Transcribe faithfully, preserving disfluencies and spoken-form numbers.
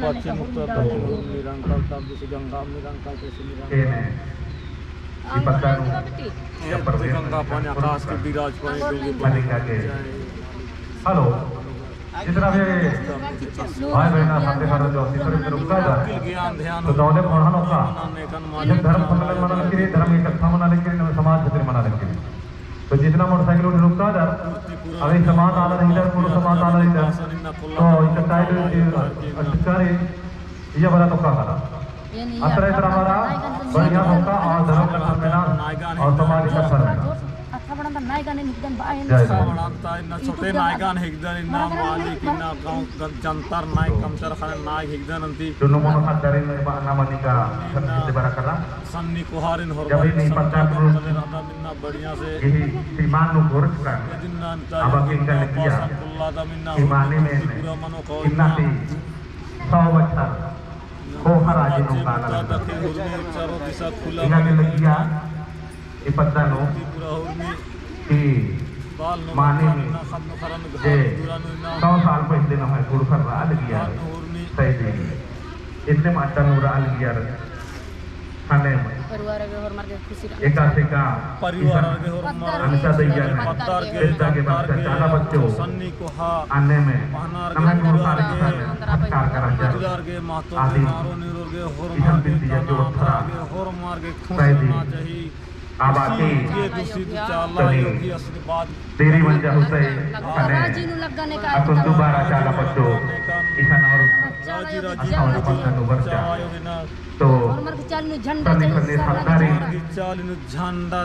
पश्चिम, उत्तर, दक्षिण, निरंतर, तब जैसे गंगा, निरंतर, जैसे निरंतर। एने, ई पद्दा नू, ये गंगा पानी, आकाश के विराज पानी, डोंगे पानी। मलिंगा के। हेलो, जितना भी भाई बहन, साथी सारा जो ऑफिसर इधर रुका जा, तो दौले पढ़ा नोका, जब धर्म सम्मेलन मना लेकिन, धर्म इकट्ठा मना लेकिन, समाज खातिर मना लेकिन। तो जितना मोटरसाइकिल उठे रुकता इधर, अगर समाज आला इधर, पूरा समाज आला इधर, तो इधर टाइट अटकारी, ये बड़ा तो का करा। अतरा इधर हमारा बढ़िया होता और धर्म का सम्मेलन और समाज का सम्मेलन। जय जवान। छोटे नायगन हिकदन इन्ना मालिक इन्ना गाँव जनतर नायक कमचर खाने नायक हिकदन अंती। दोनों मोनो साथ डरे में बा-, ना मनी का इन्ना सत्य बड़ा करा। सन्नी कोहारिन होर जब ही नहीं पता करो। तले राधा मिन्ना बढ़िया से। यही सीमान नु गोरख का। ये दिन ना अंता अब ये अकिन का दिन ना लगिया। पासन कुल्ला दा मिन्ना कि होर माने में पूरा मनो को इन्ना इन्ना। ती सौ बछर कोहर आजी नु काला लगा। दखे होर में चारों दिशा खुला इन्ना के मनो लगिया। ई पद्दा नू कि माने में जे सौ साल पहिले नम्है पुरखर रआ लगियर, सही दे। इतने मात्ता नू रआ लगियर, ख़ने एका सेका परिवार गे होरमर अंता दइया ने, पद्दा गे बच्चा चाला बच्चो, अन्ने में नम्है पुरखर ख़ने सत्कार करा जर। आदि इसन बिनती या जो थरा सही दे। आबादी तनी देरी मंजा होले ख़ने अक्कुन दुबारा चाला बच्चो इसन और अख़वाल पद्दा नू बरचा। तो सन्नी सन्नी सरदारी झंडा